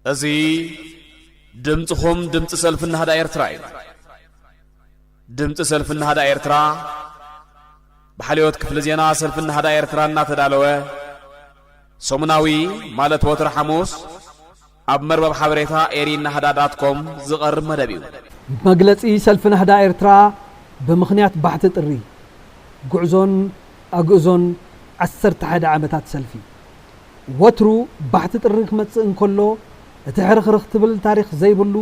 እዚ ድምፅኹም ድምፂ ሰልፊ ናህዳ ኤርትራ እዩ። ድምፂ ሰልፊ ናህዳ ኤርትራ ብሓልዮት ክፍሊ ዜና ሰልፊ ናህዳ ኤርትራ እናተዳለወ ሰሙናዊ፣ ማለት ወትሪ ሓሙስ፣ ኣብ መርበብ ሓበሬታ ኤሪ ናህዳ ዳት ኮም ዝቐርብ መደብ እዩ። መግለጺ ሰልፊ ናህዳ ኤርትራ ብምኽንያት ባሕቲ ጥሪ፣ ጉዕዞን ኣግእዞን ዓሰርተ ሓደ ዓመታት ሰልፊ። ወትሩ ባሕቲ ጥሪ ክመጽእ እንከሎ፣ እቲ ሕርኽርኽ ትብል ታሪኽ ዘይብሉ፣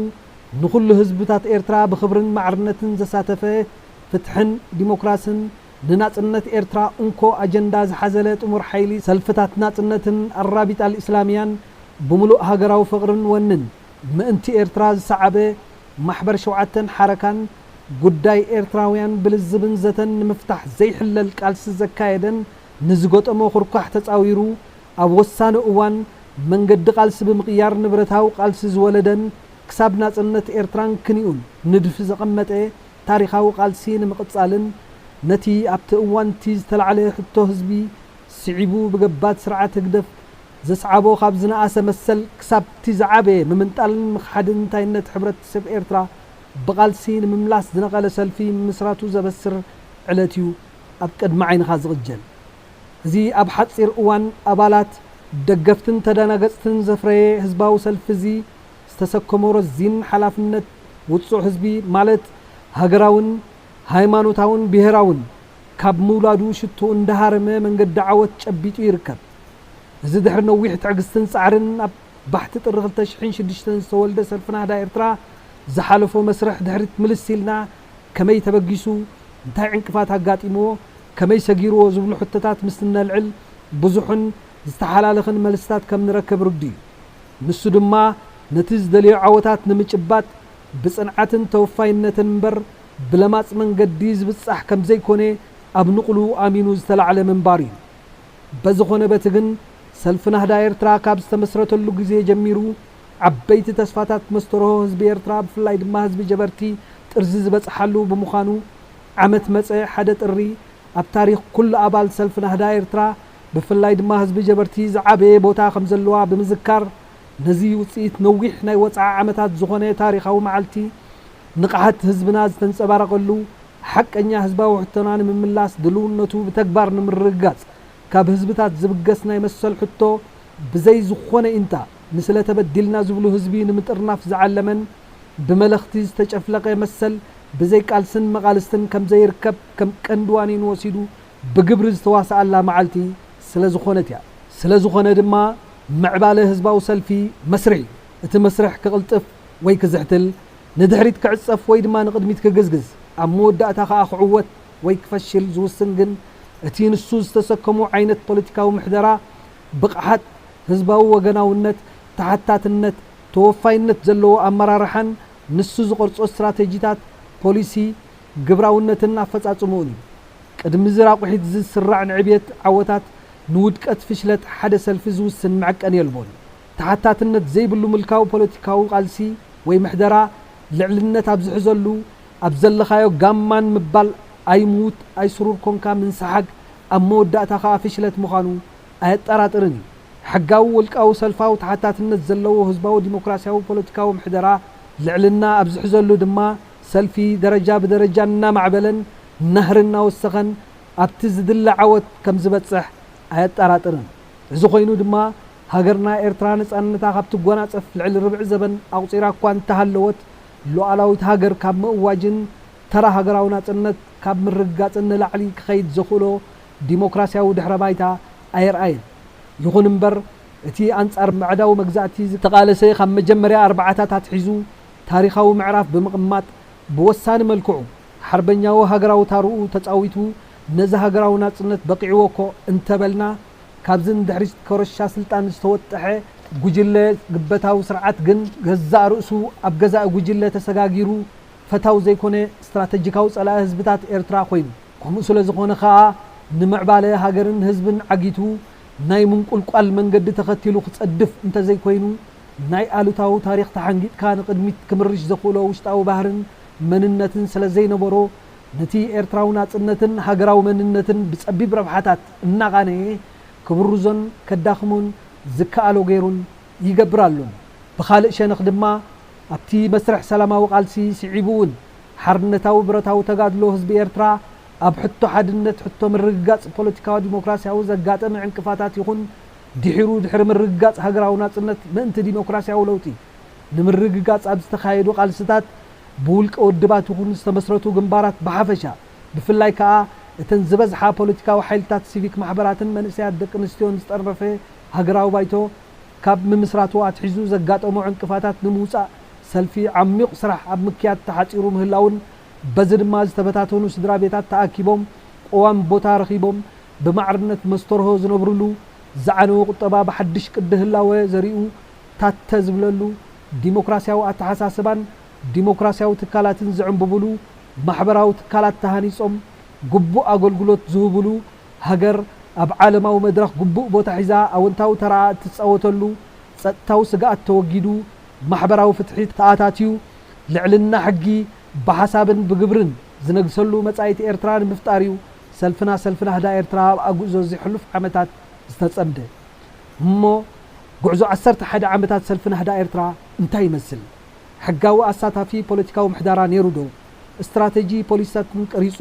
ንኹሉ ህዝብታት ኤርትራ ብኽብርን ማዕርነትን ዘሳተፈ፣ ፍትሕን ዲሞክራስን ንናጽነት ኤርትራ እንኮ ኣጀንዳ ዝሓዘለ ጥሙር ሓይሊ ሰልፍታት ናጽነትን ኣራቢጣ ኣልእስላምያን ብምሉእ ሃገራዊ ፍቕርን ወንን ምእንቲ ኤርትራ ዝሰዓበ ማሕበር ሸውዓተን ሓረካን ጉዳይ ኤርትራውያን ብልዝብን ዘተን ንምፍታሕ ዘይሕለል ቃልሲ ዘካየደን ንዝገጠሞ ኩርኳሕ ተጻዊሩ ኣብ ወሳኒ እዋን መንገዲ ቃልሲ ብምቕያር ንብረታዊ ቃልሲ ዝወለደን ክሳብ ናጽነት ኤርትራን ክንዩን ንድፊ ዘቐመጠ ታሪኻዊ ቃልሲ ንምቕጻልን ነቲ ኣብቲ እዋንቲ ዝተላዕለ ሕቶ ህዝቢ ስዒቡ ብገባቲ ስርዓት ህግደፍ ዘስዓቦ ካብ ዝነኣሰ መሰል ክሳብ እቲ ዝዓበየ ምምንጣልን ምኽሓድን እንታይነት ሕብረተሰብ ኤርትራ ብቓልሲ ንምምላስ ዝነቐለ ሰልፊ ምምስራቱ ዘበስር ዕለት እዩ ኣብ ቅድሚ ዓይንኻ ዝቕጀል። እዚ ኣብ ሓጺር እዋን ኣባላት፣ ደገፍትን ተደናገጽትን ዘፍረየ ህዝባዊ ሰልፊ እዚ ዝተሰከሞ ረዚን ሓላፍነት ውጹዕ ህዝቢ ማለት ሃገራውን ሃይማኖታውን ብሄራውን ካብ ምውላዱ ሽቶ እንዳሃረመ መንገዲ ዓወት ጨቢጡ ይርከብ። እዚ ድሕሪ ነዊሕ ትዕግስትን ጻዕርን ኣብ ባሕቲ ጥሪ ክልተ ሽሕን ሽዱሽተን ዝተወልደ ሰልፊ ናህዳ ኤርትራ ዝሓለፎ መስርሕ ድሕሪት ምልስ ኢልና ከመይ ተበጊሱ፣ እንታይ ዕንቅፋት ኣጋጢምዎ፣ ከመይ ሰጊርዎ ዝብሉ ሕቶታት ምስ እነልዕል ብዙሕን ዝተሓላለኸን መልስታት ከም ንረክብ ርዱእ እዩ። ንሱ ድማ ነቲ ዝደልዮ ዓወታት ንምጭባጥ ብጽንዓትን ተወፋይነትን እምበር ብለማጽ መንገዲ ዝብጻሕ ከም ዘይኮነ ኣብ ንቕሉ ኣሚኑ ዝተላዕለ ምንባር እዩ። በዝኾነ በቲ ግን ሰልፊ ናህዳ ኤርትራ ካብ ዝተመስረተሉ ግዜ ጀሚሩ ዓበይቲ ተስፋታት መስተርሆ ህዝቢ ኤርትራ ብፍላይ ድማ ህዝቢ ጀበርቲ ጥርዚ ዝበጽሓሉ ብምዃኑ ዓመት መጸ ሓደ ጥሪ ኣብ ታሪኽ ኩሉ ኣባል ሰልፊ ናህዳ ኤርትራ ብፍላይ ድማ ህዝቢ ጀበርቲ ዝዓበየ ቦታ ከም ዘለዋ ብምዝካር ነዚ ውጽኢት ነዊሕ ናይ ወጽዓ ዓመታት ዝኾነ ታሪኻዊ መዓልቲ ንቕሓት ህዝብና ዝተንጸባረቐሉ ሓቀኛ ህዝባዊ ሕቶና ንምምላስ ድልውነቱ ብተግባር ንምርግጋጽ ካብ ህዝብታት ዝብገስ ናይ መሰል ሕቶ ብዘይ ዝኾነ ኢንታ ንስለ ተበዲልና ዝብሉ ህዝቢ ንምጥርናፍ ዝዓለመን ብመለኽቲ ዝተጨፍለቐ መሰል ብዘይ ቃልስን መቓልስትን ከም ዘይርከብ ከም ቀንዲ ዋኒን ወሲዱ ብግብሪ ዝተዋስኣላ መዓልቲ ስለ ዝኾነት እያ። ስለ ዝኾነ ድማ ምዕባለ ህዝባዊ ሰልፊ መስርሕ እዩ። እቲ መስርሕ ክቕልጥፍ ወይ ክዝሕትል፣ ንድሕሪት ክዕጸፍ ወይ ድማ ንቕድሚት ክግዝግዝ፣ ኣብ መወዳእታ ከኣ ክዕወት ወይ ክፈሽል ዝውስን ግን እቲ ንሱ ዝተሰከሞ ዓይነት ፖለቲካዊ ምሕደራ፣ ብቕዓት፣ ህዝባዊ ወገናውነት፣ ተሓታትነት፣ ተወፋይነት ዘለዎ ኣመራርሓን ንሱ ዝቐርጾ ስትራተጂታት፣ ፖሊሲ፣ ግብራውነትን ኣፈጻጽምኡን እዩ። ቅድሚ እዚ ራቑሒት ዝስራዕ ንዕብየት ዓወታት ንውድቀት ፍሽለት ሓደ ሰልፊ ዝውስን መዐቀኒ የልቦን። ተሓታትነት ዘይብሉ ምልካዊ ፖለቲካዊ ቃልሲ ወይ ምሕደራ ልዕልነት ኣብ ዝሕዘሉ ኣብ ዘለኻዮ ጋማን ምባል ኣይምዉት ኣይስሩር ኮንካ ምንስሓግ ኣብ መወዳእታ ከኣ ፍሽለት ምዃኑ ኣየጠራጥርን እዩ። ሕጋዊ ውልቃዊ ሰልፋዊ ተሓታትነት ዘለዎ ህዝባዊ ዲሞክራሲያዊ ፖለቲካዊ ምሕደራ ልዕልና ኣብ ዝሕዘሉ ድማ ሰልፊ ደረጃ ብደረጃ እናማዕበለን ናህሪ እናወሰኸን ኣብቲ ዝድለ ዓወት ከም ዝበጽሕ ኣየጠራጥርን። እዚ ኮይኑ ድማ ሃገርና ኤርትራ ነጻነታ ካብ ትጎናጸፍ ልዕሊ ርብዒ ዘበን ኣቑጺራ እኳ እንተሃለወት ሉዓላዊት ሃገር ካብ ምእዋጅን ተራ ሃገራዊ ናጽነት ካብ ምርግጋጽን ንላዕሊ ክኸይድ ዘኽእሎ ዲሞክራሲያዊ ድሕረ ባይታ ኣየርኣየን። ይኹን እምበር እቲ ኣንጻር ባዕዳዊ መግዛእቲ ዝተቓለሰ ካብ መጀመርያ ኣርባዓታት ኣትሒዙ ታሪኻዊ ምዕራፍ ብምቕማጥ ብወሳኒ መልክዑ ሓርበኛዊ ሃገራዊ ታርኡ ተጻዊቱ ነዚ ሃገራዊ ናጽነት በቒዕዎ እኮ እንተበልና ካብዚ ንድሕሪት ኮረሻ ስልጣን ዝተወጠሐ ጉጅለ ግበታዊ ስርዓት ግን ገዛእ ርእሱ ኣብ ገዛኢ ጉጅለ ተሰጋጊሩ ፈታው ዘይኮነ ስትራተጂካዊ ጸላኢ ህዝብታት ኤርትራ ኮይኑ፣ ከምኡ ስለ ዝኾነ ከኣ ንምዕባለ ሃገርን ህዝብን ዓጊቱ ናይ ምንቁልቋል መንገዲ ተኸቲሉ ክጸድፍ እንተዘይኮይኑ፣ ናይ ኣሉታዊ ታሪኽ ተሓንጊጥካ ንቕድሚት ክምርሽ ዘኽእሎ ውሽጣዊ ባህርን መንነትን ስለ ዘይነበሮ፣ ነቲ ኤርትራዊ ናጽነትን ሃገራዊ መንነትን ብጸቢብ ረብሓታት እናቓነየ ክብርዞን ከዳኽሞን ዝከኣሎ ገይሩን ይገብር ኣሎን። ብኻልእ ሸነኽ ድማ ኣብቲ መስርሕ ሰላማዊ ቃልሲ ስዒቡ እውን ሓርነታዊ ብረታዊ ተጋድሎ ህዝቢ ኤርትራ ኣብ ሕቶ ሓድነት፣ ሕቶ ምርግጋጽ ፖለቲካዊ ዲሞክራሲያዊ ዘጋጠመ ዕንቅፋታት ይኹን ድሒሩ ድሕሪ ምርግጋጽ ሃገራዊ ናጽነት ምእንቲ ዲሞክራሲያዊ ለውጢ ንምርግጋጽ ኣብ ዝተኻየዱ ቃልስታት ብውልቀ ውድባት ይኹን ዝተመስረቱ ግንባራት ብሓፈሻ ብፍላይ ከኣ እተን ዝበዝሓ ፖለቲካዊ ሓይልታት ሲቪክ ማሕበራትን መንእሰያት ደቂ ኣንስትዮን ዝጠርነፈ ሃገራዊ ባይቶ ካብ ምምስራቱ ኣትሒዙ ዘጋጠሞ ዕንቅፋታት ንምውጻእ ሰልፊ ዓሚቕ ስራሕ ኣብ ምክያድ ተሓጺሩ ምህላውን በዚ ድማ ዝተበታተኑ ስድራ ቤታት ተኣኪቦም ቅዋም ቦታ ረኺቦም ብማዕርነት መስተርሆ ዝነብርሉ ዝዓነወ ቁጠባ ብሓድሽ ቅዲ ህላወ ዘሪኡ ታተ ዝብለሉ ዲሞክራሲያዊ ኣተሓሳስባን ዲሞክራሲያዊ ትካላትን ዝዕንብብሉ ማሕበራዊ ትካላት ተሃኒጾም ግቡእ ኣገልግሎት ዝህብሉ ሃገር ኣብ ዓለማዊ መድረኽ ግቡእ ቦታ ሒዛ ኣወንታዊ ተራ እትጻወተሉ ጸጥታዊ ስግኣት ተወጊዱ ማሕበራዊ ፍትሒ ተኣታትዩ ልዕልና ሕጊ ብሓሳብን ብግብርን ዝነግሰሉ መጻኢት ኤርትራ ንምፍጣር እዩ ሰልፍና ሰልፊ ናህዳ ኤርትራ ኣብ ኣጉዕዞ እዚ ሕሉፍ ዓመታት ዝተጸምደ። እሞ ጉዕዞ ዓሰርተ ሓደ ዓመታት ሰልፊ ናህዳ ኤርትራ እንታይ ይመስል? ሕጋዊ ኣሳታፊ ፖለቲካዊ ምሕደራ ነይሩ ዶ? ስትራተጂ ፖሊሲታትን ቀሪጹ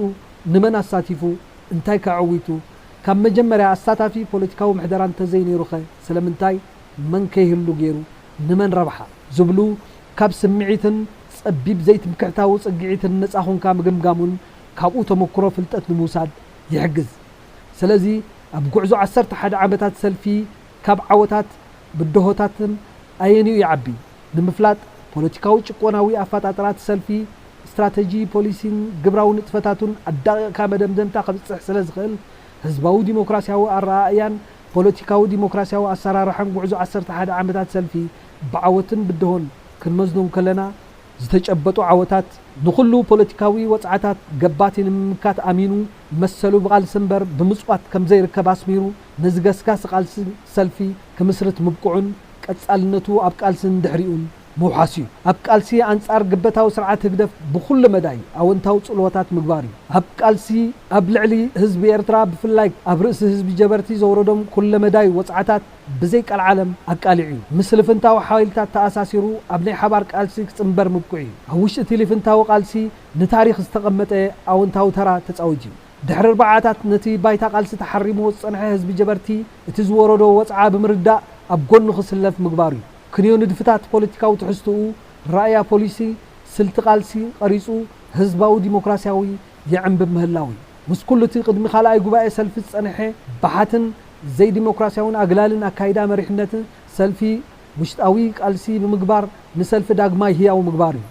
ንመን ኣሳቲፉ? እንታይ ከ ኣዕዊቱ? ካብ መጀመርያ ኣሳታፊ ፖለቲካዊ ምሕደራ እንተዘይነይሩኸ ስለምንታይ? መን ከ ይህሉ ገይሩ? ንመን ረብሓ? ዝብሉ ካብ ስምዒትን ጸቢብ ዘይትምክሕታዊ ጽግዒትን ነጻ ኾንካ ምግምጋሙን ካብኡ ተመክሮ ፍልጠት ንምውሳድ ይሕግዝ። ስለዚ ኣብ ጉዕዞ ዓሰርተ ሓደ ዓመታት ሰልፊ ካብ ዓወታት ብድሆታትን ኣየንኡ ይዓቢ ንምፍላጥ ፖለቲካዊ ጭቆናዊ ኣፈጣጥራት ሰልፊ ስትራተጂ ፖሊሲን ግብራዊ ንጥፈታቱን ኣዳቒቕካ መደምደምታ ከብጽሕ ስለ ዝኽእል ህዝባዊ ዲሞክራሲያዊ ኣረኣእያን ፖለቲካዊ ዲሞክራሲያዊ ኣሰራርሓን ጉዕዞ ዓሰርተ ሓደ ዓመታት ሰልፊ ብዓወትን ብድሆን ክንመዝኖም ከለና ዝተጨበጡ ዓወታት ንኹሉ ፖለቲካዊ ወጽዓታት ገባቲ ንምምካት ኣሚኑ መሰሉ ብቓልሲ እምበር ብምጽዋት ከምዘይርከብ ኣስሚሩ ነዚ ገስጋሲ ቃልሲ ሰልፊ ክምስርት ምብቅዑን ቀጻልነቱ ኣብ ቃልስን ድሕሪኡን ምውሓሱ እዩ። ኣብ ቃልሲ ኣንጻር ግበታዊ ስርዓት ህግደፍ ብኹሉ መዳይ ኣወንታዊ ጽልዋታት ምግባር እዩ። ኣብ ቃልሲ ኣብ ልዕሊ ህዝቢ ኤርትራ ብፍላይ ኣብ ርእሲ ህዝቢ ጀበርቲ ዘውረዶም ኩለመዳይ ወጽዓታት ብዘይ ቀልዓለም ኣቃሊዑ እዩ። ምስ ልፍንታዊ ሓይልታት ተኣሳሲሩ ኣብ ናይ ሓባር ቃልሲ ክጽንበር ምብቅዑ እዩ። ኣብ ውሽጢ እቲ ልፍንታዊ ቃልሲ ንታሪኽ ዝተቐመጠ ኣወንታዊ ተራ ተጻዊቱ እዩ። ድሕሪ ኣርባዓታት ነቲ ባይታ ቃልሲ ተሓሪምዎ ዝጸንሐ ህዝቢ ጀበርቲ እቲ ዝወረዶ ወጽዓ ብምርዳእ ኣብ ጎኑ ክስለፍ ምግባሩ እዩ። ክንዮ ንድፍታት ፖለቲካዊ ትሕዝትኡ፣ ራእያ ፖሊሲ፣ ስልቲ ቃልሲ ቀሪጹ ህዝባዊ ዲሞክራሲያዊ የዕንብብ ምህላው እዩ። ምስ ኩሉ እቲ ቅድሚ ካልኣይ ጉባኤ ሰልፊ ዝጸንሐ ባሓትን ዘይዲሞክራሲያውን ኣግላልን ኣካይዳ መሪሕነት ሰልፊ ውሽጣዊ ቃልሲ ብምግባር ንሰልፊ ዳግማይ ህያው ምግባር እዩ።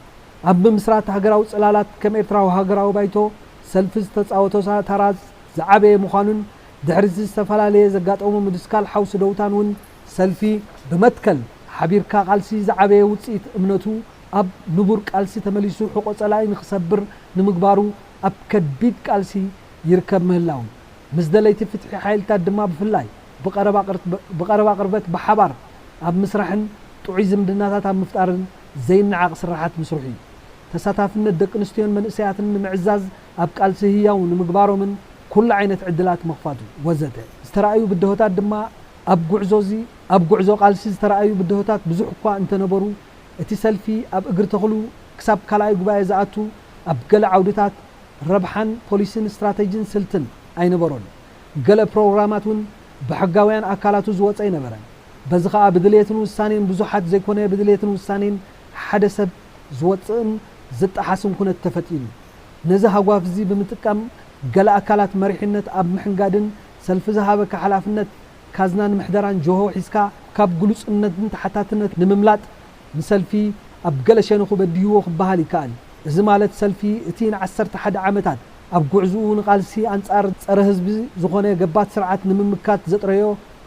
ኣብ ምምስራት ሃገራዊ ጽላላት ከም ኤርትራዊ ሃገራዊ ባይቶ ሰልፊ ዝተጻወቶ ተራ ዝዓበየ ምዃኑን ድሕሪ እዚ ዝተፈላለየ ዘጋጠሙ ምድስካል ሓውሲ ደውታን እውን ሰልፊ ብመትከል ሓቢርካ ቃልሲ ዝዓበየ ውጽኢት እምነቱ ኣብ ንቡር ቃልሲ ተመሊሱ ሕቆ ጸላኢ ንክሰብር ንምግባሩ ኣብ ከቢድ ቃልሲ ይርከብ ምህላው ምስ ደለይቲ ፍትሒ ሓይልታት ድማ ብፍላይ ብቐረባ ቅርበት ብሓባር ኣብ ምስራሕን ጥዑይ ዝምድናታት ኣብ ምፍጣርን ዘይነዓቕ ስራሓት ምስርሑ እዩ። ተሳታፍነት ደቂ ኣንስትዮን መንእሰያትን ንምዕዛዝ ኣብ ቃልሲ ህያው ንምግባሮምን ኩሉ ዓይነት ዕድላት ምኽፋቱ ወዘተ ዝተራእዩ ብድሆታት ድማ ኣብ ጉዕዞ እዚ ኣብ ጉዕዞ ቃልሲ ዝተራእዩ ብድሆታት ብዙሕ እኳ እንተነበሩ እቲ ሰልፊ ኣብ እግሪ ተኽሉ ክሳብ ካልኣይ ጉባኤ ዝኣቱ ኣብ ገለ ዓውድታት ረብሓን ፖሊሲን ስትራተጂን ስልትን ኣይነበሮን። ገለ ፕሮግራማት እውን ብሕጋውያን ኣካላቱ ዝወፀ ኣይነበረን። በዚ ኸዓ ብድልየትን ውሳኔን ብዙሓት ዘይኮነ ብድልየትን ውሳኔን ሓደ ሰብ ዝወፅእን ዝጠሓስን ኩነት ተፈጢሩ። ነዚ ሃጓፍ እዚ ብምጥቃም ገለ ኣካላት መሪሕነት ኣብ ምሕንጋድን ሰልፊ ዝሃበካ ሓላፍነት ካዝናን ምሕደራን ጆሆ ሒዝካ ካብ ግሉጽነትን ተሓታትነት ንምምላጥ ንሰልፊ ኣብ ገለ ሸነኹ በዲህዎ ክበሃል ይከኣል። እዚ ማለት ሰልፊ እቲ ንዓሰርተ ሓደ ዓመታት ኣብ ጉዕዝኡ ንቓልሲ ኣንጻር ጸረ ህዝቢ ዝኾነ ገባቲ ስርዓት ንምምካት ዘጥረዮ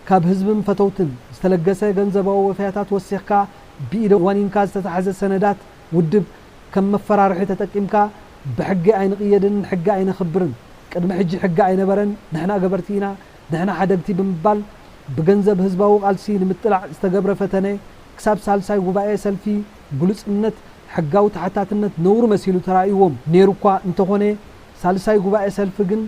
ካብ ህዝብን ፈተውትን ዝተለገሰ ገንዘባዊ ወፈያታት ወሲኽካ ብኢደ ዋኒንካ ዝተታሕዘ ሰነዳት ውድብ ከም መፈራርሒ ተጠቂምካ ብሕጊ ኣይንቕየድን ሕጊ ኣይነኽብርን ቅድሚ ሕጂ ሕጊ ኣይነበረን ንሕና ገበርቲ ኢና ንሕና ሓደግቲ ብምባል ብገንዘብ ህዝባዊ ቃልሲ ንምጥላዕ ዝተገብረ ፈተነ ክሳብ ሳልሳይ ጉባኤ ሰልፊ ግሉጽነት ሕጋዊ ተሓታትነት ነውሪ መሲሉ ተራእይዎም ነይሩ እኳ እንተኾነ ሳልሳይ ጉባኤ ሰልፊ ግን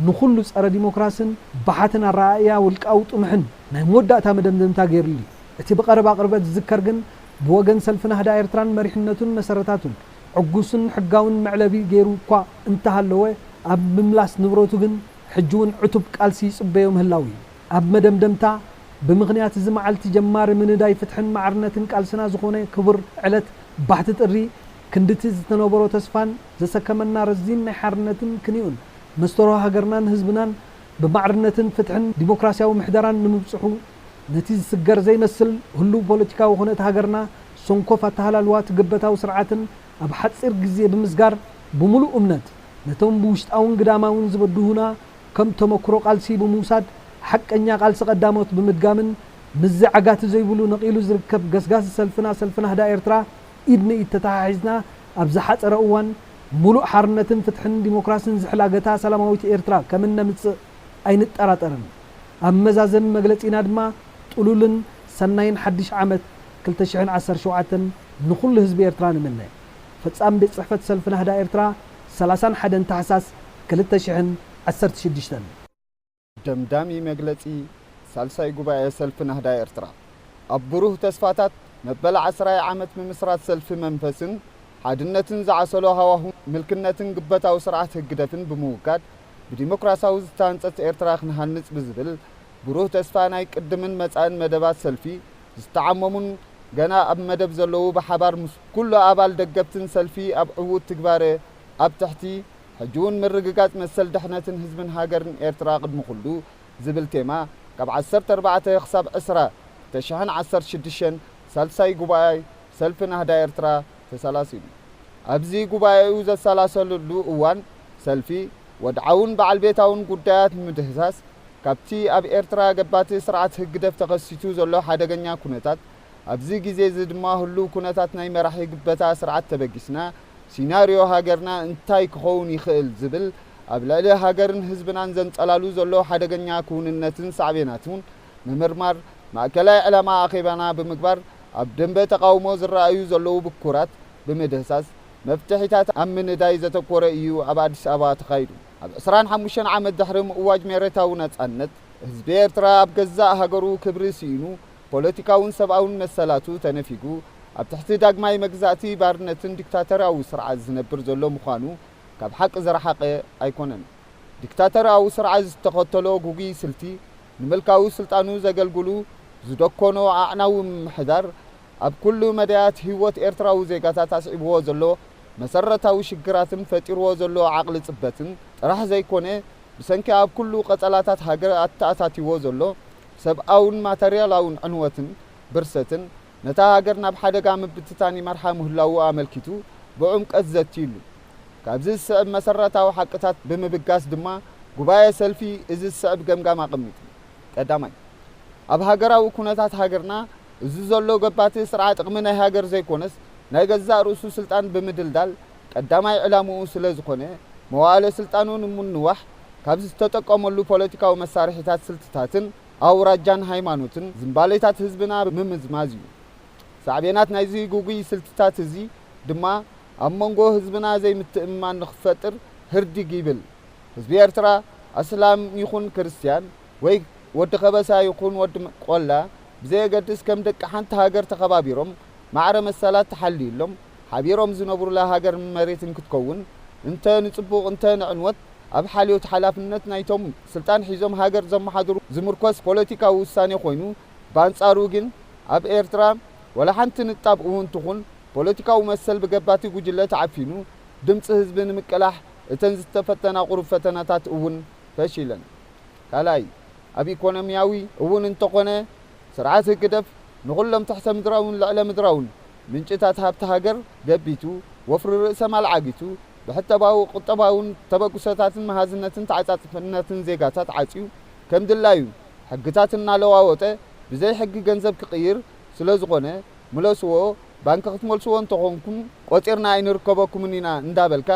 ንኹሉ ጸረ ዲሞክራስን ባሓትን ኣረኣእያ ውልቃዊ ጥሙሕን ናይ መወዳእታ መደምደምታ ገይርሉ እዩ። እቲ ብቐረባ ቅርበት ዝዝከር ግን ብወገን ሰልፊ ናህዳ ኤርትራን መሪሕነቱን መሰረታቱን ዕጉስን ሕጋውን መዕለቢ ገይሩ እኳ እንተሃለወ፣ ኣብ ምምላስ ንብረቱ ግን ሕጂ እውን ዕቱብ ቃልሲ ይጽበዮ ምህላው እዩ። ኣብ መደምደምታ፣ ብምኽንያት እዚ መዓልቲ ጀማሪ ምንዳይ ፍትሕን ማዕርነትን ቃልስና ዝኾነ ክቡር ዕለት ባሕቲ ጥሪ፣ ክንድቲ ዝተነበሮ ተስፋን ዘሰከመና ረዚን ናይ ሓርነትን ክንዩን መስተርሆ ሃገርናን ህዝብናን ብማዕርነትን ፍትሕን ዲሞክራሲያዊ ምሕደራን ንምብጽሑ፣ ነቲ ዝስገር ዘይመስል ህሉው ፖለቲካዊ ኩነት ሃገርና፣ ሰንኮፍ ኣተሃላልዋ እቲ ግበታዊ ስርዓትን ኣብ ሓጺር ግዜ ብምስጋር፣ ብምሉእ እምነት ነቶም ብውሽጣውን ግዳማውን ዝበድሁና ከም ተመክሮ ቃልሲ ብምውሳድ፣ ሓቀኛ ቃልሲ ቀዳሞት ብምድጋምን ምስዚ ዓጋቲ ዘይብሉ ነቒሉ ዝርከብ ገስጋሲ ሰልፍና፣ ሰልፊ ናህዳ ኤርትራ፣ ኢድ ንኢድ ተተሓሒዝና ኣብ ዝሓጸረ እዋን ምሉእ ሓርነትን ፍትሕን ዲሞክራስን ዝሕላገታ ሰላማዊት ኤርትራ ከም እነምጽእ ኣይንጠራጠርን። ኣብ መዛዘሚ መግለጺና ድማ ጥሉልን ሰናይን ሓድሽ ዓመት ክልተ ሽሕን ዓሰርተ ሸውዓተን ንኹሉ ህዝቢ ኤርትራ ንምነ። ፈጻሚ ቤት ጽሕፈት ሰልፊ ናህዳ ኤርትራ፣ ሰላሳን ሓደን ታሕሳስ ክልተ ሽሕን ዓሰርተ ሽዱሽተን። ደምዳሚ መግለጺ ሳልሳይ ጉባኤ ሰልፊ ናህዳ ኤርትራ። ኣብ ብሩህ ተስፋታት መበል ዓስራይ ዓመት ምምስራት ሰልፊ መንፈስን ሓድነትን ዝዓሰሎ ሃዋሁ ምልክነትን ግበታዊ ስርዓት ህግደፍን ብምውጋድ ብዲሞክራሲያዊ ዝተሃንጸት ኤርትራ ክንሃንጽ ብዝብል ብሩህ ተስፋ ናይ ቅድምን መጻእን መደባት ሰልፊ ዝተዓመሙን ገና ኣብ መደብ ዘለዉ ብሓባር ምስ ኩሉ ኣባል ደገፍትን ሰልፊ ኣብ ዕዉት ትግባረ ኣብ ትሕቲ ሕጂ እውን ምርግጋጽ መሰል ድሕነትን ህዝብን ሃገርን ኤርትራ ቅድሚ ኩሉ ዝብል ቴማ ካብ ዓሰርተ ኣርባዕተ ክሳብ ዕስራ ክልተ ሽሕን ዓሰርተ ሽዱሽተን ሳልሳይ ጉባኤ ሰልፊ ናህዳ ኤርትራ ተሰላሲሉ። ኣብዚ ጉባኤኡ ዘሰላሰለሉ እዋን ሰልፊ ወድዓውን በዓል ቤታውን ጉዳያት ንምድህሳስ ካብቲ ኣብ ኤርትራ ገባቲ ስርዓት ህግደፍ ተኸሲቱ ዘሎ ሓደገኛ ኩነታት ኣብዚ ግዜ እዚ ድማ ህሉው ኩነታት ናይ መራሒ ግበታ ስርዓት ተበጊስና ሲናርዮ ሃገርና እንታይ ክኸውን ይኽእል ዝብል ኣብ ልዕሊ ሃገርን ህዝብናን ዘንጸላሉ ዘሎ ሓደገኛ ክውንነትን ሳዕቤናቱን ምምርማር ማእከላይ ዕላማ ኣኼባና ብምግባር ኣብ ደንበ ተቓውሞ ዝረኣዩ ዘለዉ ብኩራት ብምድህሳስ መፍትሒታት ኣብ ምንዳይ ዘተኮረ እዩ ኣብ ኣዲስ ኣበባ ተኻይዱ። ኣብ ዕስራን ሓሙሽተን ዓመት ድሕሪ ምእዋጅ መሬታዊ ነጻነት ህዝቢ ኤርትራ ኣብ ገዛእ ሃገሩ ክብሪ ስኢኑ ፖለቲካውን ሰብኣውን መሰላቱ ተነፊጉ ኣብ ትሕቲ ዳግማይ መግዛእቲ ባርነትን ዲክታተርያዊ ስርዓት ዝነብር ዘሎ ምዃኑ ካብ ሓቂ ዝረሓቐ ኣይኮነን። ዲክታተርያዊ ስርዓት ዝተኸተሎ ጉጉይ ስልቲ ንምልካዊ ስልጣኑ ዘገልግሉ ዝደኮኖ ኣዕናዊ ምምሕዳር ኣብ ኩሉ መዳያት ህይወት ኤርትራዊ ዜጋታት ኣስዒብዎ ዘሎ መሰረታዊ ሽግራትን ፈጢርዎ ዘሎ ዓቕሊ ጽበትን ጥራሕ ዘይኮነ ብሰንኪ ኣብ ኩሉ ቀጸላታት ሃገር ኣተኣታቲዎ ዘሎ ሰብኣውን ማተርያላውን ዕንወትን ብርሰትን ነታ ሃገር ናብ ሓደጋ ምብትታን ይመርሓ ምህላዉ ኣመልኪቱ ብዕምቀት ዘትይሉ። ካብዚ ዝስዕብ መሰረታዊ ሓቅታት ብምብጋስ ድማ ጉባኤ ሰልፊ እዚ ዝስዕብ ገምጋም ኣቐሚጡ። ቀዳማይ፣ ኣብ ሃገራዊ ኩነታት ሃገርና እዚ ዘሎ ገባቲ ስርዓት ጥቕሚ ናይ ሃገር ዘይኮነስ ናይ ገዛእ ርእሱ ስልጣን ብምድልዳል ቀዳማይ ዕላምኡ ስለ ዝኾነ መዋእለ ስልጣኑ ንምንዋሕ ካብ ዝተጠቀመሉ ፖለቲካዊ መሳርሒታት ስልትታትን ኣውራጃን ሃይማኖትን ዝንባሌታት ህዝብና ብምምዝማዝ እዩ። ሳዕቤናት ናይዚ ግጉይ ስልትታት እዚ ድማ ኣብ መንጎ ህዝብና ዘይምትእምማን ንኽፈጥር ህርዲግ ይብል። ህዝቢ ኤርትራ ኣስላም ይኹን ክርስትያን ወይ ወዲ ከበሳ ይኹን ወዲ ቆላ ብዘየገድስ ከም ደቂ ሓንቲ ሃገር ተኸባቢሮም ማዕረ መሰላት ተሓልዩሎም ሓቢሮም ዝነብሩላ ሃገርን መሬትን ክትከውን እንተ ንጽቡቕ እንተ ንዕንወት ኣብ ሓልዮት ሓላፍነት ናይቶም ስልጣን ሒዞም ሃገር ዘመሓድሩ ዝምርኮስ ፖለቲካዊ ውሳኔ ኮይኑ ብኣንጻሩ ግን ኣብ ኤርትራ ወላ ሓንቲ ንጣብ እውን ትኹን ፖለቲካዊ መሰል ብገባቲ ጉጅለ ተዓፊኑ ድምጺ ህዝቢ ንምቅላሕ እተን ዝተፈተና ቁሩብ ፈተናታት እውን ፈሺለን። ካልኣይ፣ ኣብ ኢኮኖሚያዊ እውን እንተኾነ ስርዓት ህግደፍ ንኹሎም ትሕተ ምድራውን ልዕለ ምድራውን ምንጭታት ሃብቲ ሃገር ገቢቱ ወፍሪ ርእሰ ማል ዓጊቱ ብሕተባዊ ቁጠባውን ተበግሶታትን መሃዝነትን ተዓጻጽፍነትን ዜጋታት ዓጽዩ ከም ድላዩ ሕግታት እናለዋወጠ ብዘይ ሕጊ ገንዘብ ክቕይር ስለ ዝኾነ ምለስዎ ባንኪ ክትመልስዎ እንተኾንኩም ቆጺርና ኣይንርከበኩምን ኢና እንዳበልካ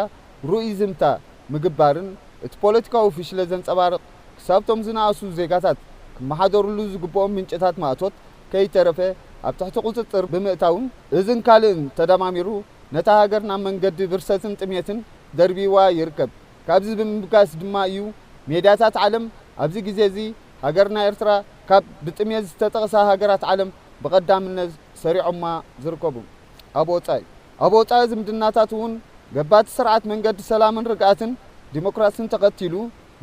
ርኡይ ዝምታ ምግባርን እቲ ፖለቲካዊ ፍሽለት ዘንጸባርቕ ክሳብቶም ዝነኣሱ ዜጋታት ክመሓደርሉ ዝግብኦም ምንጭታት ማእቶት ከይተረፈ ኣብ ትሕቲ ቁጽጽር ብምእታውን እዝን ካልእን ተደማሚሩ ነታ ሃገር ናብ መንገዲ ብርሰትን ጥሜትን ደርቢዋ ይርከብ። ካብዚ ብምብጋስ ድማ እዩ ሜድያታት ዓለም ኣብዚ ግዜ እዚ ሃገርና ኤርትራ ካብ ብጥሜት ዝተጠቕሳ ሃገራት ዓለም ብቐዳምነት ሰሪዖማ ዝርከቡ። ኣብ ወጻኢ ኣብ ወጻኢ ዝምድናታት እውን ገባቲ ስርዓት መንገዲ ሰላምን ርግኣትን ዲሞክራሲን ተኸቲሉ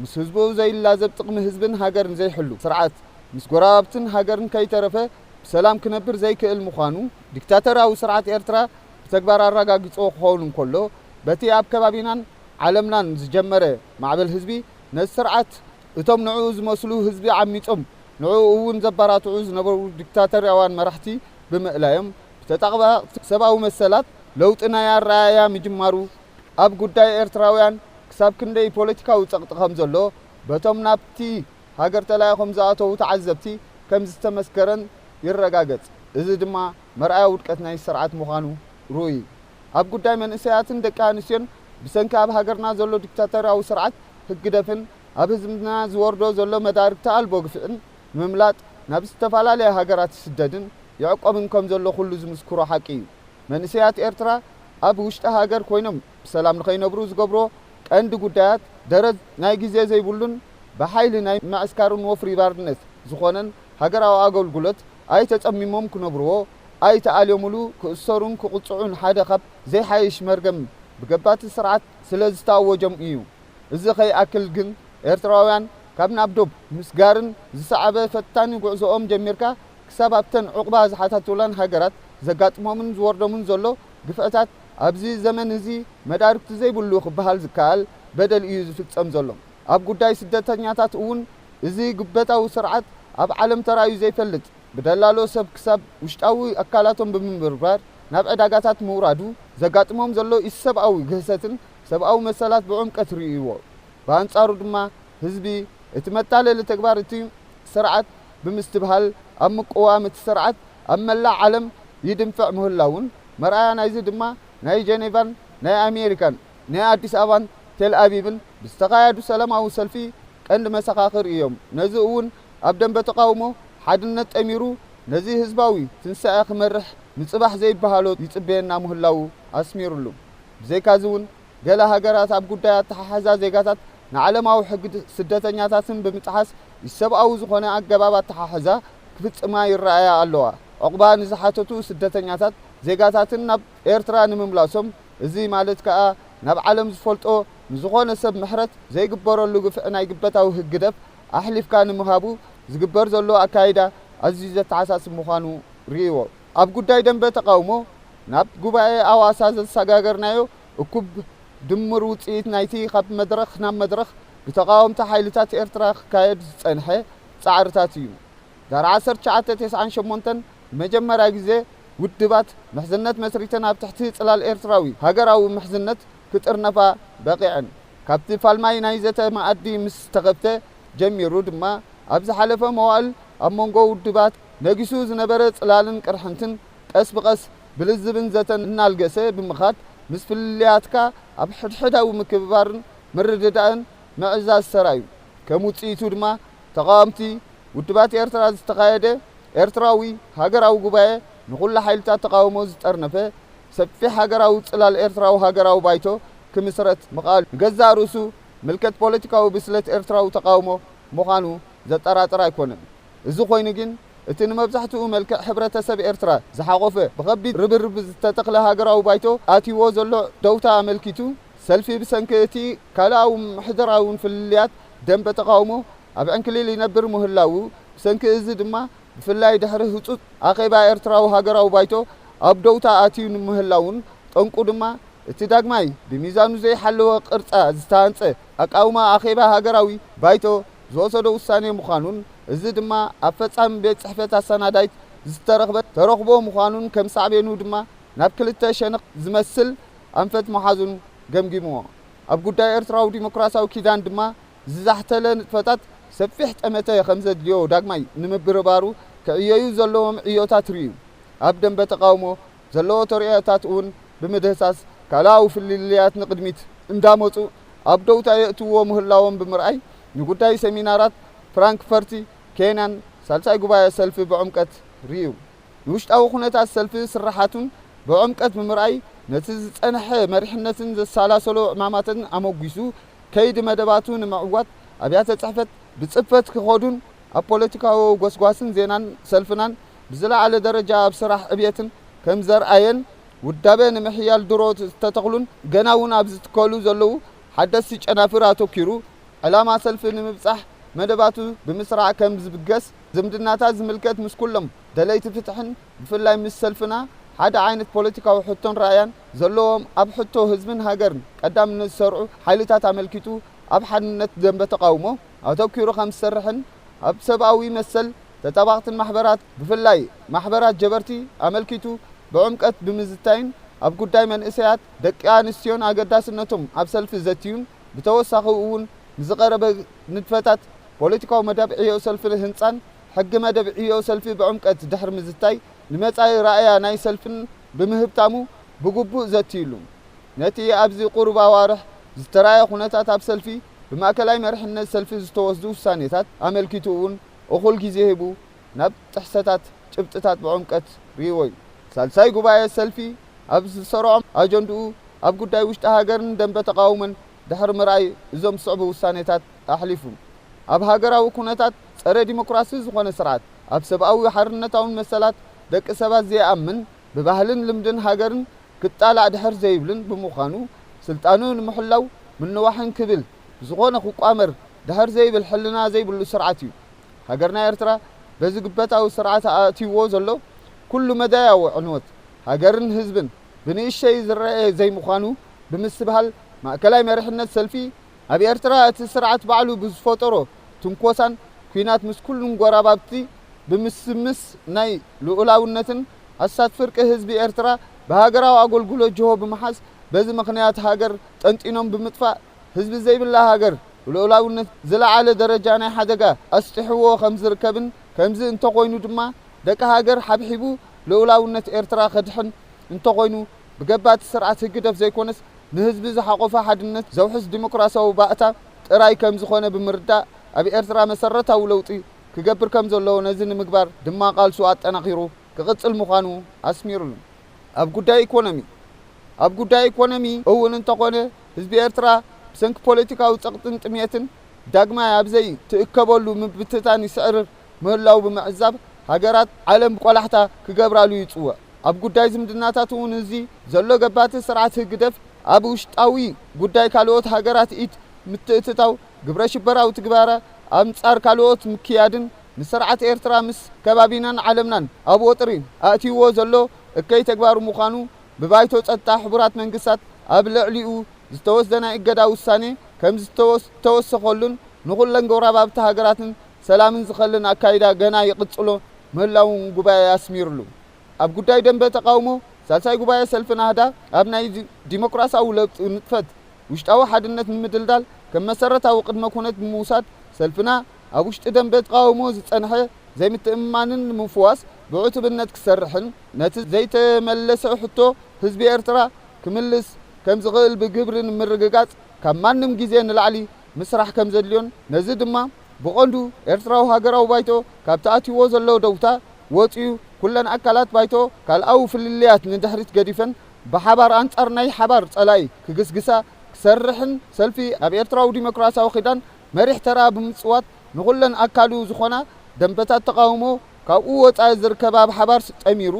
ምስ ህዝቡ ዘይላዘብ ጥቕሚ ህዝብን ሃገርን ዘይሕሉ ስርዓት ምስ ጎረባብትን ሃገርን ከይተረፈ ብሰላም ክነብር ዘይክእል ምዃኑ ዲክታተራዊ ስርዓት ኤርትራ ብተግባር ኣረጋጊጽዎ ክኸውን እንከሎ በቲ ኣብ ከባቢናን ዓለምናን ዝጀመረ ማዕበል ህዝቢ ነቲ ስርዓት እቶም ንዕኡ ዝመስሉ ህዝቢ ዓሚጾም ንዕኡ እውን ዘባራትዑ ዝነበሩ ዲክታተርያውያን መራሕቲ ብምእላዮም ብተጣባእቲ ሰብኣዊ መሰላት ለውጢ ናይ ኣረኣእያ ምጅማሩ ኣብ ጉዳይ ኤርትራውያን ክሳብ ክንደይ ፖለቲካዊ ጸቕጢ ከም ዘሎ በቶም ናብቲ ሃገር ተላኢኾም ዝኣተዉ ተዓዘብቲ ከም ዝተመስከረን ይረጋገጽ። እዚ ድማ መርኣያ ውድቀት ናይ ስርዓት ምዃኑ ርኡይ። ኣብ ጉዳይ መንእሰያትን ደቂ ኣንስትዮን ብሰንኪ ኣብ ሃገርና ዘሎ ዲክታተርያዊ ስርዓት ህግደፍን ኣብ ህዝብና ዝወርዶ ዘሎ መዳርግቲ ኣልቦ ግፍዕን ንምምላጥ ናብ ዝተፈላለያ ሃገራት ይስደድን ይዕቆብን ከም ዘሎ ኩሉ ዝምስክሮ ሓቂ እዩ። መንእሰያት ኤርትራ ኣብ ውሽጢ ሃገር ኮይኖም ብሰላም ንኸይነብሩ ዝገብሮ ቀንዲ ጉዳያት ደረት ናይ ግዜ ዘይብሉን ብሓይሊ ናይ ምዕስካርን ወፍሪ ባርነት ዝኾነን ሃገራዊ ኣገልግሎት ኣይተጸሚሞም ክነብርዎ ኣይተኣልዮምሉ ክእሰሩን ክቕጽዑን ሓደ ካብ ዘይሓይሽ መርገም ብገባቲ ስርዓት ስለ ዝተኣወጀም እዩ። እዚ ከይኣክል ግን ኤርትራውያን ካብ ናብ ዶብ ምስጋርን ዝሰዓበ ፈታኒ ጉዕዞኦም ጀሚርካ ክሳብ ኣብተን ዑቕባ ዝሓተቱላን ሃገራት ዘጋጥሞምን ዝወርዶምን ዘሎ ግፍዕታት ኣብዚ ዘመን እዚ መዳርግቲ ዘይብሉ ክበሃል ዝከኣል በደል እዩ ዝፍጸም ዘሎ። ኣብ ጉዳይ ስደተኛታት እውን እዚ ግበታዊ ስርዓት ኣብ ዓለም ተራእዩ ዘይፈልጥ ብደላሎ ሰብ ክሳብ ውሽጣዊ ኣካላቶም ብምብርባር ናብ ዕዳጋታት ምውራዱ ዘጋጥሞም ዘሎ ኢሰብኣዊ ግህሰትን ሰብኣዊ መሰላት ብዕምቀት ርእይዎ። ብኣንጻሩ ድማ ህዝቢ እቲ መታለሊ ተግባር እቲ ስርዓት ብምስትብሃል ኣብ ምቅዋም እቲ ስርዓት ኣብ መላእ ዓለም ይድንፍዕ ምህላውን መርኣያ ናይዚ ድማ ናይ ጀኔቫን ናይ ኣሜሪካን ናይ ኣዲስ ኣበባን ቴል ኣቪቭን ብዝተኻየዱ ሰላማዊ ሰልፊ ቀንዲ መሰኻኽር እዮም። ነዚ እውን ኣብ ደንበ ተቓውሞ ሓድነት ጠሚሩ ነዚ ህዝባዊ ትንሳኤ ክመርሕ ንጽባሕ ዘይበሃሎ ይጽበየና ምህላዉ ኣስሚሩሉ። ብዘይካዚ እውን ገለ ሃገራት ኣብ ጉዳይ ኣተሓሕዛ ዜጋታት ንዓለማዊ ሕጊ ስደተኛታትን ብምጥሓስ ኢሰብኣዊ ዝኾነ ኣገባብ ኣተሓሕዛ ክፍጽማ ይረኣያ ኣለዋ። ዑቕባ ንዝሓተቱ ስደተኛታት ዜጋታትን ናብ ኤርትራ ንምምላሶም፣ እዚ ማለት ከኣ ናብ ዓለም ዝፈልጦ ንዝኾነ ሰብ ምሕረት ዘይግበረሉ ግፍዒ ናይ ግበታዊ ህግደፍ ኣሕሊፍካ ንምሃቡ ዝግበር ዘሎ ኣካይዳ ኣዝዩ ዘተሓሳስብ ምዃኑ ርእይዎ። ኣብ ጉዳይ ደንበ ተቓውሞ ናብ ጉባኤ ኣዋሳ ዘሰጋገርናዮ እኩብ ድምር ውጽኢት ናይቲ ካብ መድረኽ ናብ መድረኽ ብተቓወምቲ ሓይልታት ኤርትራ ክካየድ ዝጸንሐ ጻዕርታት እዩ። ዳር ዓሰርተ ትሽዓተ ተስዓን ሸሞንተን ንመጀመርያ ግዜ ውድባት ምሕዝነት መስሪተን ኣብ ትሕቲ ጽላል ኤርትራዊ ሃገራዊ ምሕዝነት ክጥርነፋ በቒዐን። ካብቲ ፋልማይ ናይ ዘተ መኣዲ ምስ ተኸፍተ ጀሚሩ ድማ ኣብ ዝሓለፈ መዋእል ኣብ መንጎ ውድባት ነጊሱ ዝነበረ ጽላልን ቅርሕንትን ቀስ ብቐስ ብልዝብን ዘተን እናልገሰ ብምኻድ ምስ ፍልልያትካ ኣብ ሕድሕዳዊ ምክብባርን ምርድዳእን ምዕዛዝ ተራእዩ። ከም ውጽኢቱ ድማ ተቓወምቲ ውድባት ኤርትራ ዝተኻየደ ኤርትራዊ ሃገራዊ ጉባኤ ንኹሉ ሓይልታት ተቓውሞ ዝጠርነፈ ሰፊሕ ሃገራዊ ጽላል ኤርትራዊ ሃገራዊ ባይቶ ክምስረት ምኽኣሉ ንገዛእ ርእሱ ምልከት ፖለቲካዊ ብስለት ኤርትራዊ ተቓውሞ ምዃኑ ዘጠራጥር ኣይኮነን። እዚ ኮይኑ ግን እቲ ንመብዛሕትኡ መልክዕ ሕብረተሰብ ኤርትራ ዝሓቖፈ ብኸቢድ ርብርብ ዝተተኽለ ሃገራዊ ባይቶ ኣትይዎ ዘሎ ደውታ ኣመልኪቱ ሰልፊ ብሰንኪ እቲ ካልኣዊ ምሕደራውን ፍልልያት ደንበ ተቓውሞ ኣብ ዕንክሊል ይነብር ምህላዉ ብሰንኪ እዚ ድማ ብፍላይ ድሕሪ ህጹጽ ኣኼባ ኤርትራዊ ሃገራዊ ባይቶ ኣብ ደውታ ኣትዩ ንምህላዉን ጠንቁ ድማ እቲ ዳግማይ ብሚዛኑ ዘይሓለወ ቅርጻ ዝተሃንጸ ኣቃውማ ኣኼባ ሃገራዊ ባይቶ ዝወሰዶ ውሳኔ ምዃኑን እዚ ድማ ኣብ ፈጻሚ ቤት ጽሕፈት ኣሰናዳይት ዝተረኽበ ተረኽቦ ምዃኑን ከም ሳዕቤኑ ድማ ናብ ክልተ ሸነኽ ዝመስል ኣንፈት ምሓዙን ገምጊምዎ። ኣብ ጉዳይ ኤርትራዊ ዲሞክራሲያዊ ኪዳን ድማ ዝዛሕተለ ንጥፈታት ሰፊሕ ጠመተ ከም ዘድልዮ ዳግማይ ንምብርባሩ ክዕየዩ ዘለዎም ዕዮታት ርእዩ። ኣብ ደንበ ተቓውሞ ዘለዎ ተርእዮታት እውን ብምድህሳስ ካልኣዊ ፍልልያት ንቕድሚት እንዳመጹ ኣብ ደውታ የእትዎ ምህላዎም ብምርኣይ ንጉዳይ ሰሚናራት ፍራንክፈርቲ ኬንያን ሳልሳይ ጉባኤ ሰልፊ ብዕምቀት ርእዩ። ንውሽጣዊ ኩነታት ሰልፊ ስርሓቱን ብዕምቀት ብምርኣይ ነቲ ዝጸንሐ መሪሕነትን ዘሰላሰሎ ዕማማትን ኣመጒሱ ከይዲ መደባቱ ንምዕዋት ኣብያተ ጽሕፈት ብጽፈት ክኸዱን ኣብ ፖለቲካዊ ጎስጓስን ዜናን ሰልፍናን ብዝለዓለ ደረጃ ኣብ ስራሕ ዕብየትን ከም ዘርኣየን፣ ውዳበ ንምሕያል ድሮ ዝተተኽሉን ገና እውን ኣብ ዝትከሉ ዘለዉ ሓደስቲ ጨናፍር ኣተኪሩ፣ ዕላማ ሰልፊ ንምብጻሕ መደባቱ ብምስራዕ ከም ዝብገስ፣ ዝምድናታት ዝምልከት ምስ ኩሎም ደለይቲ ፍትሕን ብፍላይ ምስ ሰልፍና ሓደ ዓይነት ፖለቲካዊ ሕቶን ራእያን ዘለዎም ኣብ ሕቶ ህዝብን ሃገርን ቀዳምነት ዝሰርዑ ሓይልታት ኣመልኪቱ ኣብ ሓድነት ደንበ ተቓውሞ ኣተኪሩ ከም ዝሰርሕን ኣብ ሰብኣዊ መሰል ተጣባቕትን ማሕበራት ብፍላይ ማሕበራት ጀበርቲ ኣመልኪቱ ብዕምቀት ብምዝታይን ኣብ ጉዳይ መንእሰያት ደቂ ኣንስትዮን ኣገዳስነቶም ኣብ ሰልፊ ዘትዩን ብተወሳኺ እውን ንዝቐረበ ንድፈታት ፖለቲካዊ መደብ ዕዮ ሰልፊ ህንጻን ሕጊ መደብ ዕዮ ሰልፊ ብዕምቀት ድሕሪ ምዝታይ ንመጻኢ ራእያ ናይ ሰልፍን ብምህብታሙ ብግቡእ ዘትዩሉ። ነቲ ኣብዚ ቁሩብ ኣዋርሕ ዝተራእየ ኩነታት ኣብ ሰልፊ ብማእከላይ መሪሕነት ሰልፊ ዝተወስዱ ውሳኔታት ኣመልኪቱ እውን እኹል ግዜ ሂቡ ናብ ጥሕሰታት ጭብጥታት ብዕምቀት ርእይዎ እዩ። ሳልሳይ ጉባኤ ሰልፊ ኣብ ዝሰርዖም ኣጀንድኡ ኣብ ጉዳይ ውሽጢ ሃገርን ደንበ ተቓውሞን ድሕሪ ምርኣይ እዞም ዝስዕቡ ውሳኔታት ኣሕሊፉ። ኣብ ሃገራዊ ኩነታት ጸረ ዲሞክራሲ ዝኾነ ስርዓት ኣብ ሰብኣዊ ሓርነታውን መሰላት ደቂ ሰባት ዘይኣምን ብባህልን ልምድን ሃገርን ክጣላዕ ድሕር ዘይብልን ብምዃኑ ስልጣኑ ንምሕላው ምንዋሕን ክብል ዝኾነ ክቋመር ድሕር ዘይብል ሕልና ዘይብሉ ስርዓት እዩ። ሃገርና ኤርትራ በዚ ግበታዊ ስርዓት ኣእትይዎ ዘሎ ኩሉ መዳያዊ ዕንወት ሃገርን ህዝብን ብንእሽተይ ዝረአ ዘይምዃኑ ብምስትብሃል ማእከላይ መሪሕነት ሰልፊ ኣብ ኤርትራ እቲ ስርዓት ባዕሉ ብዝፈጠሮ ትንኮሳን ኲናት ምስ ኩሉን ጎራባብቲ ብምስምስ ናይ ልኡላውነትን ኣሳት ፍርቂ ህዝቢ ኤርትራ ብሃገራዊ ኣገልግሎት ጅሆ ብምሓዝ በዚ ምኽንያት ሃገር ጠንጢኖም ብምጥፋእ ህዝቢ ዘይብላ ሃገር ብልኡላውነት ዝለዓለ ደረጃ ናይ ሓደጋ ኣስጢሕዎ ከም ዝርከብን ከምዚ እንተኾይኑ ድማ ደቂ ሃገር ሓብሒቡ ልኡላውነት ኤርትራ ከድሕን እንተኾይኑ ብገባቲ ስርዓት ህግደፍ ዘይኮነስ ንህዝቢ ዝሓቆፈ ሓድነት ዘውሕስ ዲሞክራሲያዊ ባእታ ጥራይ ከም ዝኾነ ብምርዳእ ኣብ ኤርትራ መሰረታዊ ለውጢ ክገብር ከም ዘለዎ ነዚ ንምግባር ድማ ቃልሱ ኣጠናኺሩ ክቕጽል ምዃኑ ኣስሚሩሉ። ኣብ ጉዳይ ኢኮኖሚ ኣብ ጉዳይ ኢኮኖሚ እውን እንተኾነ ህዝቢ ኤርትራ ብሰንኪ ፖለቲካዊ ጸቕጥን ጥሜትን ዳግማይ ኣብ ዘይትእከበሉ ምብትታን ይስዕርር ምህላው ብምዕዛብ ሃገራት ዓለም ቆላሕታ ክገብራሉ ይጽውዕ። ኣብ ጉዳይ ዝምድናታት እውን እዚ ዘሎ ገባቲ ስርዓት ህግደፍ ኣብ ውሽጣዊ ጉዳይ ካልኦት ሃገራት ኢድ ምትእትታው ግብረ ሽበራዊ ትግባረ ኣንጻር ካልኦት ምክያድን ንስርዓት ኤርትራ ምስ ከባቢናን ዓለምናን ኣብ ወጥሪ ኣእትይዎ ዘሎ እከይ ተግባሩ ምዃኑ ብባይቶ ጸጥታ ሕቡራት መንግስታት ኣብ ልዕሊኡ ዝተወስደ ናይ እገዳ ውሳኔ ከም ዝተወስ- ዝተወሰኸሉን ንኹለን ጎረባብቲ ሃገራትን ሰላምን ዝኸልን ኣካይዳ ገና ይቕጽሎ ምህላውን ጉባኤ ኣስሚሩሉ። ኣብ ጉዳይ ደንበ ተቓውሞ ሳልሳይ ጉባኤ ሰልፊ ናህዳ ኣብ ናይ ዲ- ዲሞክራሲያዊ ለውጢ ንጥፈት ውሽጣዊ ሓድነት ንምድልዳል ከም መሰረታዊ ቅድመ ኩነት ብምውሳድ ሰልፍና ኣብ ውሽጢ ደንበ ተቓውሞ ዝጸንሐ ዘይምትእምማንን ንምፍዋስ ብዕቱብነት ክሰርሕን ነቲ ዘይተመለሰ ሕቶ ህዝቢ ኤርትራ ክምልስ ከም ዝኽእል ብግብሪ ንምርግጋጽ ካብ ማንም ግዜ ንላዕሊ ምስራሕ ከም ዘድልዮን ነዚ ድማ ብቐንዱ ኤርትራዊ ሃገራዊ ባይቶ ካብ ተኣትይዎ ዘሎ ደውታ ወጺኡ ኩለን ኣካላት ባይቶ ካልኣዊ ፍልልያት ንድሕሪት ገዲፈን ብሓባር ኣንጻር ናይ ሓባር ጸላኢ ክግስግሳ ክሰርሕን ሰልፊ ኣብ ኤርትራዊ ዲሞክራሲያዊ ኪዳን መሪሕ ተራ ብምጽዋት ንኹለን ኣካሉ ዝኾና ደንበታት ተቓውሞ ካብኡ ወጻኢ ዝርከባ ብሓባር ጠሚሩ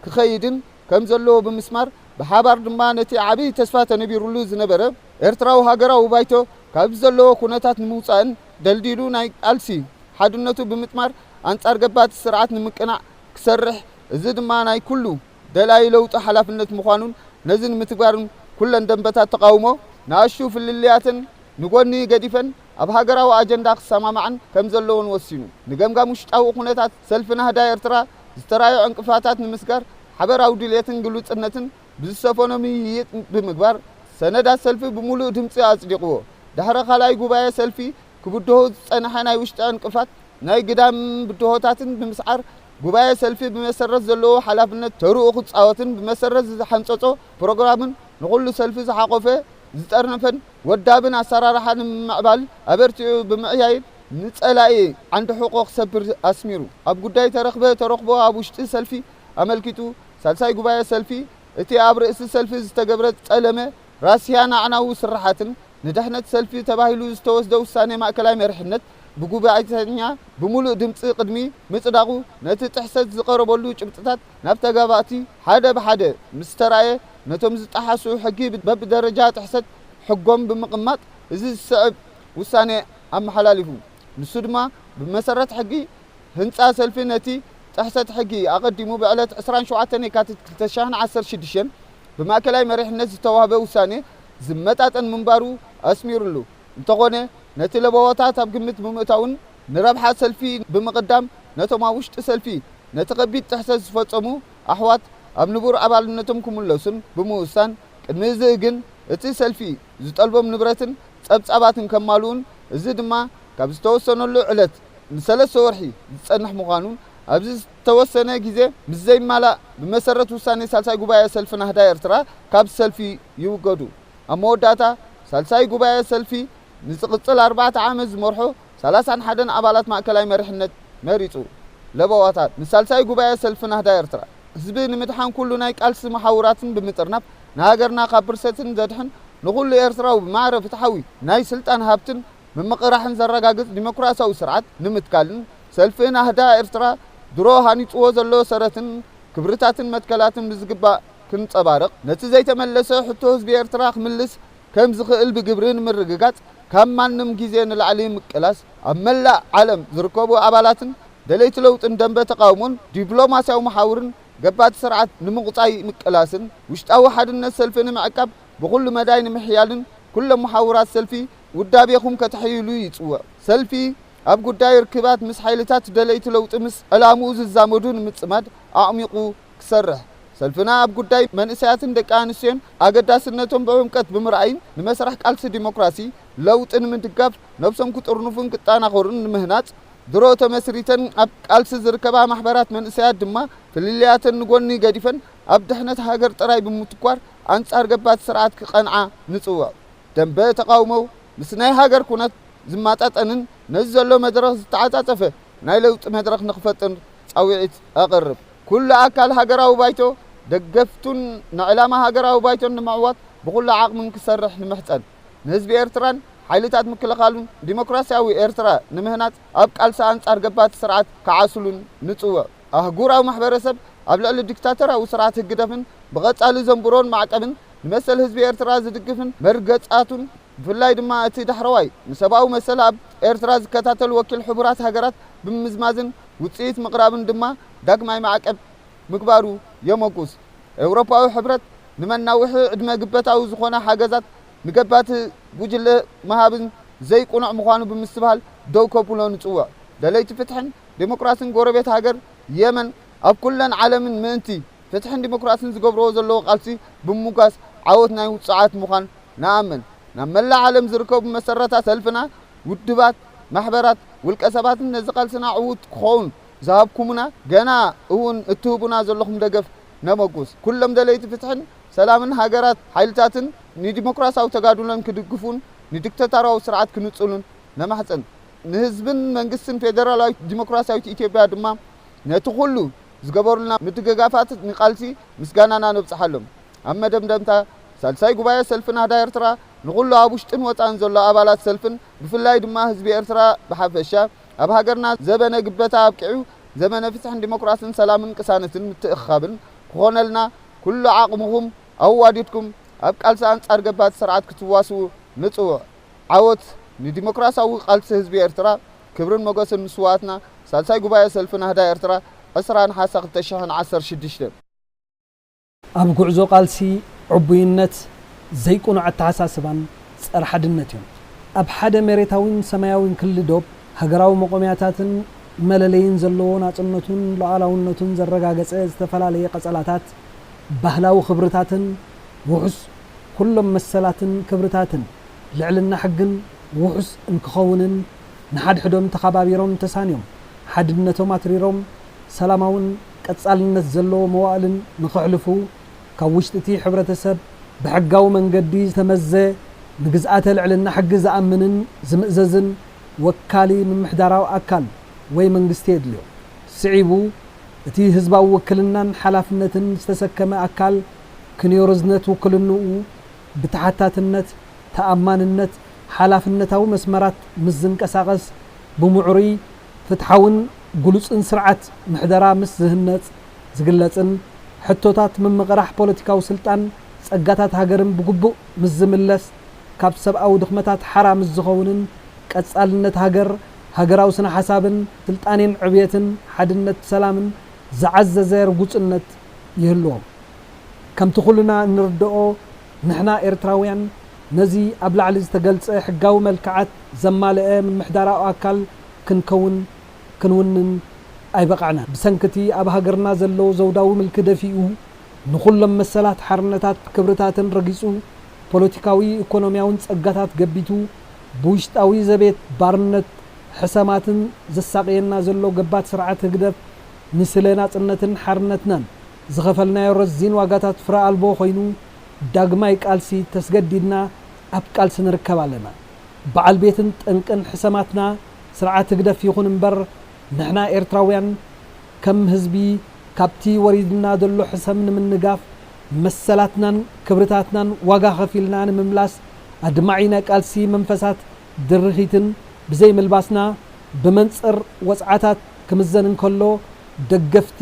ክኸይድን ከም ዘለዎ ብምስማር ብሓባር ድማ ነቲ ዓብዪ ተስፋ ተነቢሩሉ ዝነበረ ኤርትራዊ ሃገራዊ ባይቶ ካብ ዘለዎ ኩነታት ንምውጻእን ደልዲሉ ናይ ቃልሲ ሓድነቱ ብምጥማር ኣንጻር ገባቲ ስርዓት ንምቅናዕ ክሰርሕ እዚ ድማ ናይ ኩሉ ደላይ ለውጢ ሓላፍነት ምዃኑን ነዚ ንምትግባርን ኩለን ደንበታት ተቓውሞ ንኣሽቱ ፍልልያትን ንጎኒ ገዲፈን ኣብ ሃገራዊ ኣጀንዳ ክሰማማዓን ከም ዘለዎን ወሲኑ። ንገምጋም ውሽጣዊ ኩነታት ሰልፊ ናህዳ ኤርትራ ዝተራእዩ ዕንቅፋታት ንምስጋር ሓበራዊ ድልየትን ግሉጽነትን ብዝሰፈኖ ምይይጥ ብምግባር ሰነዳት ሰልፊ ብምሉእ ድምጺ ኣጽዲቕዎ። ድሕሪ ካልኣይ ጉባኤ ሰልፊ ክብድሆ ዝጸንሐ ናይ ውሽጢ ዕንቅፋት ናይ ግዳም ብድሆታትን ብምስዓር ጉባኤ ሰልፊ ብመሰረት ዘለዎ ሓላፍነት ተርኡ ክጻወትን ብመሰረት ዝሓንጸጾ ፕሮግራምን ንኹሉ ሰልፊ ዝሓቆፈ ዝጠርነፈን ወዳብን ኣሰራርሓ ንምምዕባል ኣበርቲዑ ብምዕያይን ንጸላኢ ዓንዲ ሕቆ ክሰብር ኣስሚሩ። ኣብ ጉዳይ ተረኽበ ተረኽቦ ኣብ ውሽጢ ሰልፊ ኣመልኪቱ ሳልሳይ ጉባኤ ሰልፊ እቲ ኣብ ርእሲ ሰልፊ ዝተገብረ ጸለመ ራስያን ኣዕናዊ ስርሓትን ንድሕነት ሰልፊ ተባሂሉ ዝተወስደ ውሳኔ ማእከላይ መሪሕነት ብጉባኤተኛ ብምሉእ ድምፂ ቅድሚ ምፅዳቑ፣ ነቲ ጥሕሰት ዝቐረበሉ ጭብጥታት ናብ ተጋባእቲ ሓደ ብሓደ ምስ ተራእየ፣ ነቶም ዝጠሓሱ ሕጊ በብደረጃ ጥሕሰት ሕጎም ብምቕማጥ፣ እዚ ዝስዕብ ውሳኔ ኣመሓላሊፉ። ንሱ ድማ፣ ብመሰረት ሕጊ ህንጻ ሰልፊ ነቲ ጥሕሰት ሕጊ ኣቐዲሙ ብዕለት ዕስራን ሸውዓተን የካቲት ክልተ ሺሕን ዓሰርተ ሽዱሽተን ብማእከላይ መሪሕነት ዝተዋህበ ውሳኔ ዝመጣጠን ምንባሩ ኣስሚሩሉ። እንተኾነ፣ ነቲ ለበዋታት ኣብ ግምት ብምእታውን ንረብሓ ሰልፊ ብምቕዳም፣ ነቶም ኣብ ውሽጢ ሰልፊ ነቲ ከቢድ ጥሕሰት ዝፈጸሙ ኣሕዋት ኣብ ንቡር ኣባልነቶም ክምለሱን ብምውሳን፣ ቅድሚ እዚ ግን እቲ ሰልፊ ዝጠልቦም ንብረትን ጸብጻባትን ከማልኡን፣ እዚ ድማ ካብ ዝተወሰነሉ ዕለት ንሰለስተ ወርሒ ዝጸንሕ ምዃኑን፣ ኣብዚ ዝተወሰነ ግዜ ምስ ዘይማላእ፣ ብመሰረት ውሳኔ ሳልሳይ ጉባኤ ሰልፊ ናህዳ ኤርትራ ካብ ሰልፊ ይውገዱ። ኣብ መወዳእታ፣ ሳልሳይ ጉባኤ ሰልፊ ንዝቕጽል ኣርባዕተ ዓመት ዝመርሖ ሰላሳን ሓደን ኣባላት ማእከላይ መሪሕነት መሪጹ። ለበዋታት ንሳልሳይ ጉባኤ ሰልፊ ናህዳ ኤርትራ፣ ህዝቢ ንምድሓን ኩሉ ናይ ቃልሲ መሓውራትን ብምጥርናፍ፣ ንሃገርና ካብ ብርሰትን ዘድሕን፣ ንኹሉ ኤርትራዊ ብማዕረ ፍትሓዊ ናይ ስልጣን ሃብትን ምምቕራሕን ዘረጋግጽ ዲሞክራሲያዊ ስርዓት ንምትካልን፣ ሰልፊ ናህዳ ኤርትራ ድሮ ሃኒጽዎ ዘሎ ሰረትን ክብርታትን መትከላትን ብዝግባእ ክንጸባርቕ፣ ነቲ ዘይተመለሰ ሕቶ ህዝቢ ኤርትራ ክምልስ ከም ዝኽእል ብግብሪ ንምርግጋጽ፣ ካብ ማንም ግዜ ንላዕሊ ምቅላስ፣ ኣብ መላእ ዓለም ዝርከቡ ኣባላትን ደለይቲ ለውጥን ደንበ ተቓውሞን ዲፕሎማስያዊ መሓውርን ገባቲ ስርዓት ንምቑጻይ ምቅላስን፣ ውሽጣዊ ሓድነት ሰልፊ ንምዕቃብ ብኹሉ መዳይ ንምሕያልን፣ ኩሎም መሓውራት ሰልፊ ውዳቤኹም ከተሕይሉ ይጽውዕ። ሰልፊ ኣብ ጉዳይ ርክባት ምስ ሓይልታት ደለይቲ ለውጢ ምስ ዕላምኡ ዝዛመዱ ንምጽማድ ኣዕሚቑ ክሰርሕ፣ ሰልፍና ኣብ ጉዳይ መንእሰያትን ደቂ ኣንስትዮን ኣገዳስነቶም ብዕምቀት ብምርኣይን፣ ንመስርሕ ቃልሲ ዲሞክራሲ ለውጢ ንምድጋፍ ነብሶም ክጥርንፉን ክጠናኸሩን ንምህናጽ፣ ድሮ ተመስሪተን ኣብ ቃልሲ ዝርከባ ማሕበራት መንእሰያት ድማ፣ ፍልልያተን ንጎኒ ገዲፈን፣ ኣብ ድሕነት ሃገር ጥራይ ብምትኳር፣ ኣንጻር ገባቲ ስርዓት ክቐንዓ ንጽውዕ። ደንበ ተቓውሞ ምስ ናይ ሃገር ኩነት ዝመጣጠንን ነዚ ዘሎ መድረኽ ዝተዓጻጸፈ ናይ ለውጢ መድረኽ ንኽፈጥር ጻውዒት ኣቕርብ። ኩሉ ኣካል ሃገራዊ ባይቶ ደገፍቱን ንዕላማ ሃገራዊ ባይቶን ንምዕዋት ብኹሉ ዓቕምን ክሰርሕ ንምሕጸን። ንህዝቢ ኤርትራን ሓይልታት ምክልኻሉን ዲሞክራስያዊ ኤርትራ ንምህናጽ ኣብ ቃልሲ ኣንጻር ገባቲ ስርዓት ክዓስሉን ንጽውዕ። ኣህጉራዊ ማሕበረሰብ ኣብ ልዕሊ ዲክታተራዊ ስርዓት ህግደፍን ብቐጻሊ ዘንብሮን ማዕቀብን ንመሰል ህዝቢ ኤርትራ ዝድግፍን መርገጻቱን፣ ብፍላይ ድማ እቲ ዳሕረዋይ ንሰብኣዊ መሰል ኣብ ኤርትራ ዝከታተል ወኪል ሕቡራት ሃገራት ብምምዝማዝን ውጽኢት ምቕራብን ድማ ዳግማይ ማዕቀብ ምግባሩ የመጉስ። ኤውሮፓዊ ሕብረት ንመናውሒ ዕድመ ግበታዊ ዝኾነ ሓገዛት ንገባቲ ጉጅለ ምሃብን ዘይቅኑዕ ምዃኑ ብምስትብሃል ደው ከብሎ ንጽውዕ። ደለይቲ ፍትሕን ዴሞክራስን ጎረቤት ሃገር የመን ኣብ ኩለን ዓለምን ምእንቲ ፍትሕን ዲሞክራስን ዝገብርዎ ዘለዉ ቃልሲ ብምሙጋስ ዓወት ናይ ውጹዓት ምዃን ንኣምን። ናብ መላእ ዓለም ዝርከቡ መሰረታት ሰልፍና፣ ውድባት፣ ማሕበራት፣ ውልቀ ሰባትን ነዚ ቃልስና ዕዉት ክኸውን ዝሃብኩሙና፣ ገና እውን እትህቡና ዘለኹም ደገፍ ነመጉስ። ኩሎም ደለይቲ ፍትሕን ሰላምን ሃገራት ሓይልታትን ንዲሞክራሲያዊ ተጋድሎን ክድግፉን ንዲክታቶራዊ ስርዓት ክንጽሉን ነማሕጽን። ንህዝብን መንግስትን ፌደራላዊት ዲሞክራሲያዊት ኢትዮጵያ ድማ ነቲ ኩሉ ዝገበሩልና ምድግጋፋት ንቃልሲ ምስጋናና ነብጽሓሎም። ኣብ መደምደምታ፣ ሳልሳይ ጉባኤ ሰልፊ ናህዳ ኤርትራ ንኹሉ ኣብ ውሽጥን ወጻእን ዘሎ ኣባላት ሰልፍን ብፍላይ ድማ ህዝቢ ኤርትራ ብሓፈሻ፣ ኣብ ሃገርና ዘበነ ግበታ ኣብቂዑ፣ ዘመነ ፍትሕን ዲሞክራስን ሰላምን ቅሳነትን ምትእኽኻብን ክኾነልና ኩሉ ዓቕምኹም ኣዋዲድኩም ኣብ ቃልሲ ኣንጻር ገባቲ ስርዓት ክትዋስኡ ንጽውዕ። ዓወት ንዲሞክራሲያዊ ቃልሲ ህዝቢ ኤርትራ። ክብርን ሞገስን ንስውኣትና። ሳልሳይ ጉባኤ ሰልፊ ናህዳ ኤርትራ፣ ዕስራ ነሓሰ ክልተ ሽሕን ዓሰርተ ሽዱሽተን። ኣብ ጉዕዞ ቃልሲ ዕቡይነት፣ ዘይቅኑዕ ኣተሓሳስባን ጸረ ሓድነት እዮም። ኣብ ሓደ መሬታዊን ሰማያዊን ክሊ ዶብ፣ ሃገራዊ መቆምያታትን መለለይን ዘለዎ፣ ናጽነቱን ሉዓላውነቱን ዘረጋገጸ ዝተፈላለየ ቀጸላታት፣ ባህላዊ ክብርታትን ውሑስ ኩሎም መሰላትን ክብርታትን ልዕልና ሕግን ውሑስ እንክኸውንን፣ ንሓድሕዶም ተኸባቢሮም ተሳንዮም፣ ሓድነቶም ኣትሪሮም፣ ሰላማውን ቀጻልነት ዘለዎ መዋእልን ንኽሕልፉ፣ ካብ ውሽጢ እቲ ሕብረተሰብ ብሕጋዊ መንገዲ ዝተመዘ፣ ንግዝኣተ ልዕልና ሕጊ ዝኣምንን ዝምእዘዝን ወካሊ ምምሕዳራዊ ኣካል ወይ መንግስቲ የድልዮ። ስዒቡ፣ እቲ ህዝባዊ ውክልናን ሓላፍነትን ዝተሰከመ ኣካል፣ ክንዮ ርዝነት ውክልንኡ ብተሓታትነት፣ ተኣማንነት፣ ሓላፍነታዊ መስመራት ምስ ዝንቀሳቐስ፣ ብምዕሩይ፣ ፍትሓውን ግሉጽን ስርዓት ምሕደራ ምስ ዝህነጽ ዝግለጽን፣ ሕቶታት ምምቕራሕ ፖለቲካዊ ስልጣን፣ ጸጋታት ሃገርን ብግቡእ ምስ ዝምለስ፣ ካብ ሰብኣዊ ድኽመታት ሓራ ምስ ዝኸውንን፣ ቀጻልነት ሃገር፣ ሃገራዊ ስነ ሓሳብን ስልጣኔን ዕብየትን ሓድነት ሰላምን ዝዓዘዘ ርጉጽነት ይህልዎም። ከምቲ ኩልና እንርድኦ፣ ንሕና ኤርትራውያን ነዚ ኣብ ላዕሊ ዝተገልጸ ሕጋዊ መልክዓት ዘማልአ ምምሕዳራዊ ኣካል ክንከውን ክንውንን ኣይበቓዕናን። ብሰንኪ እቲ ኣብ ሃገርና ዘሎ ዘውዳዊ ምልኪ ደፊኡ፣ ንኹሎም መሰላት፣ ሓርነታት፣ ክብርታትን ረጊጹ፣ ፖለቲካዊ፣ ኢኮኖሚያውን ጸጋታት ገቢቱ፣ ብውሽጣዊ ዘቤት ባርነት ሕሰማትን ዘሳቕየና ዘሎ ገባቲ ስርዓት ህግደፍ፣ ንስለ ናጽነትን ሓርነትናን ዝኸፈልናዮ ረዚን ዋጋታት ፍረ ኣልቦ ኮይኑ፣ ዳግማይ ቃልሲ ተስገዲድና ኣብ ቃልሲ ንርከብ ኣለና። በዓል ቤትን ጠንቅን ሕሰማትና ስርዓት ህግደፍ ይኹን እምበር፣ ንሕና ኤርትራውያን ከም ህዝቢ ካብቲ ወሪድና ዘሎ ሕሰም ንምንጋፍ፣ መሰላትናን ክብርታትናን ዋጋ ከፊልና ንምምላስ፣ ኣድማዒ ናይ ቃልሲ መንፈሳት ድርኺትን ብዘይምልባስና፣ ብመንጽር ወጽዓታት ክምዘን እንከሎ፣ ደገፍቲ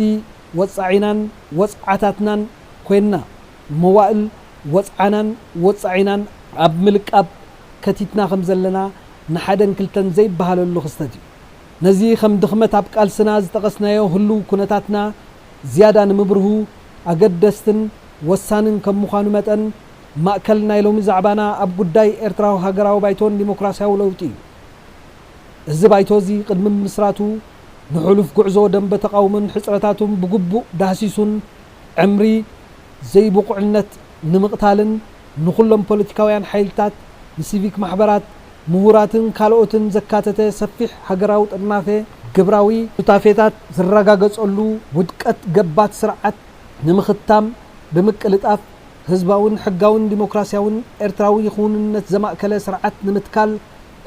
ወጻዒናን ወጽዓታትናን ኮይንና፣ መዋእል ወጽዓናን ወጻዒናን ኣብ ምልቃብ ከቲትና ከም ዘለና ንሓደን ክልተን ዘይበሃለሉ ክስተት እዩ። ነዚ ከም ድኽመት ኣብ ቃልስና ዝጠቐስናዮ ህሉው ኩነታትና ዝያዳ ንምብርሁ ኣገደስትን ወሳንን ከም ምዃኑ መጠን፣ ማእከል ናይ ሎሚ ዛዕባና ኣብ ጉዳይ ኤርትራዊ ሃገራዊ ባይቶን ዲሞክራስያዊ ለውጢ እዩ። እዚ ባይቶ እዚ ቅድሚ ምምስራቱ፣ ንሕሉፍ ጉዕዞ ደንበ ተቓውሞን ሕጽረታቱን ብግቡእ ዳህሲሱን፣ ዕምሪ ዘይብቑዕነት ንምቕታልን ንኹሎም ፖለቲካውያን ሓይልታት፣ ንሲቪክ ማሕበራት፣ ምሁራትን ካልኦትን ዘካተተ ሰፊሕ ሃገራዊ ጥርናፈ፣ ግብራዊ ሱታፌታት ዝረጋገጸሉ ውድቀት ገባቲ ስርዓት ንምኽታም ብምቅልጣፍ፣ ህዝባውን ሕጋውን ዲሞክራስያውን ኤርትራዊ ክውንነት ዘማእከለ ስርዓት ንምትካል፣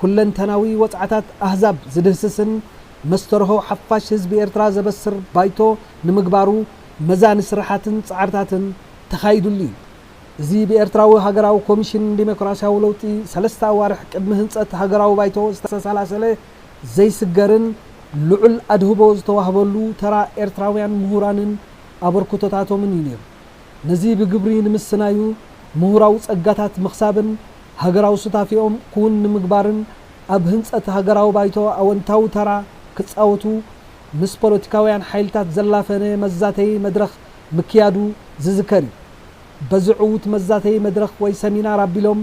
ኩለንተናዊ ወጽዓታት ኣህዛብ ዝድህስስን መስተርሆ ሓፋሽ ህዝቢ ኤርትራ ዘበስር ባይቶ ንምግባሩ መዛኒ ስራሓትን ጻዕርታትን ተኻይዱሉ እዩ። እዚ ብኤርትራዊ ሃገራዊ ኮሚሽን ዲሞክራስያዊ ለውጢ ሰለስተ ኣዋርሕ ቅድሚ ህንጸት ሃገራዊ ባይቶ ዝተሰላሰለ ዘይስገርን ልዑል ኣድህቦ ዝተዋህበሉ ተራ ኤርትራውያን ምሁራንን ኣበርክቶታቶምን እዩ ነይሩ። ነዚ ብግብሪ ንምስናዩ፣ ምሁራዊ ጸጋታት ምኽሳብን ሃገራዊ ሱታፌኦም ክውን ንምግባርን ኣብ ህንጸት ሃገራዊ ባይቶ ኣወንታዊ ተራ ክጻወቱ ምስ ፖለቲካውያን ሓይልታት ዘላፈነ መዛተዪ መድረኽ ምክያዱ ዝዝከር እዩ። በዚ ዕዉት መዛተዪ መድረኽ ወይ ሰሚናር ኣቢሎም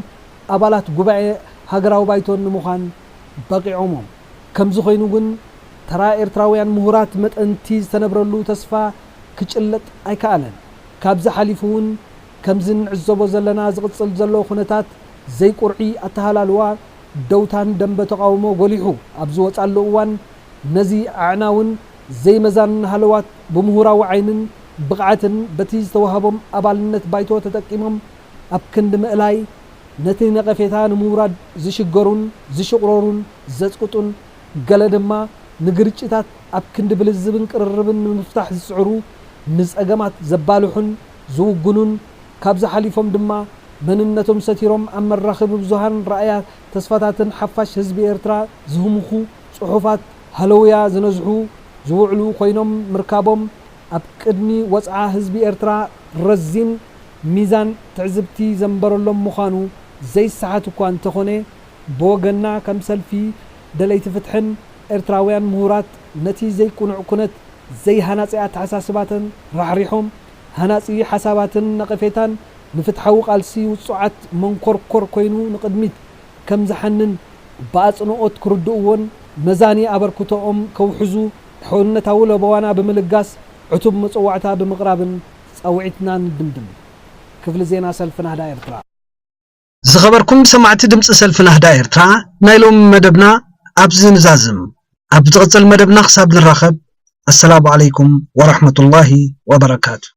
ኣባላት ጉባኤ ሃገራዊ ባይቶ ንምዃን በቒዖም እዮም። ከምዚ ኮይኑ ግን፣ ተራ ኤርትራውያን ምሁራት መጠንቲ ዝተነብረሉ ተስፋ ክጭለጥ ኣይከኣለን። ካብዚ ሓሊፉ እውን፣ ከምዚ እንዕዘቦ ዘለና ዝቕጽል ዘሎ ኩነታት ዘይቁርዒ ኣተሃላልዋ፣ ደውታን ደንበ ተቓውሞ ጎሊሑ ኣብ ዝወጻሉ እዋን፣ ነዚ ኣዕናውን ዘይመዛንን ሃለዋት ብምሁራዊ ዓይንን ብቕዓትን በቲ ዝተዋህቦም ኣባልነት ባይቶ ተጠቂሞም ኣብ ክንዲ ምእላይ፣ ነቲ ነቐፌታ ንምውራድ ዝሽገሩን ዝሽቑረሩን ዘጽቅጡን፣ ገለ ድማ ንግርጭታት ኣብ ክንዲ ብልዝብን ቅርርብን ንምፍታሕ ዝጽዕሩ፣ ንጸገማት ዘባልሑን ዝውግኑን፣ ካብዚ ሓሊፎም ድማ መንነቶም ሰቲሮም ኣብ መራኸቢ ብዙሃን ራእያ ተስፋታትን ሓፋሽ ህዝቢ ኤርትራ ዝህምኹ ጽሑፋት ሃለውያ ዝነዝሑ ዝውዕሉ ኮይኖም ምርካቦም፣ ኣብ ቅድሚ ወጽዓ ህዝቢ ኤርትራ ረዚን ሚዛን ትዕዝብቲ ዘንበረሎም ምዃኑ ዘይሰሓት እኳ እንተኾነ፣ ብወገንና ከም ሰልፊ ደለይቲ ፍትሕን ኤርትራውያን ምሁራት ነቲ ዘይቅኑዕ ኩነት ዘይሃናጺ ኣተሓሳስባትን ራሕሪሖም፣ ሃናጺ ሓሳባትን ነቐፌታን ንፍትሓዊ ቃልሲ ውጹዓት መንኮርኮር ኮይኑ ንቕድሚት ከም ዝሓንን ብኣጽንኦት ክርድእዎን መዛኒ ኣበርክቶኦም ከውሕዙ ሕውነታዊ ለበዋና ብምልጋስ ዕቱብ መጸዋዕታ ብምቕራብን ጻውዒትና ንድምድም። ክፍሊ ዜና ሰልፊ ናህዳ ኤርትራ። ዝኸበርኩም ሰማዕቲ ድምጺ ሰልፊ ናህዳ ኤርትራ፣ ናይ ሎሚ መደብና ኣብዚ ንዛዝም። ኣብ ዝቕጽል መደብና ክሳብ ንራኸብ፣ ኣሰላሙ ዓለይኩም ወራህመቱላሂ ወበረካቱ።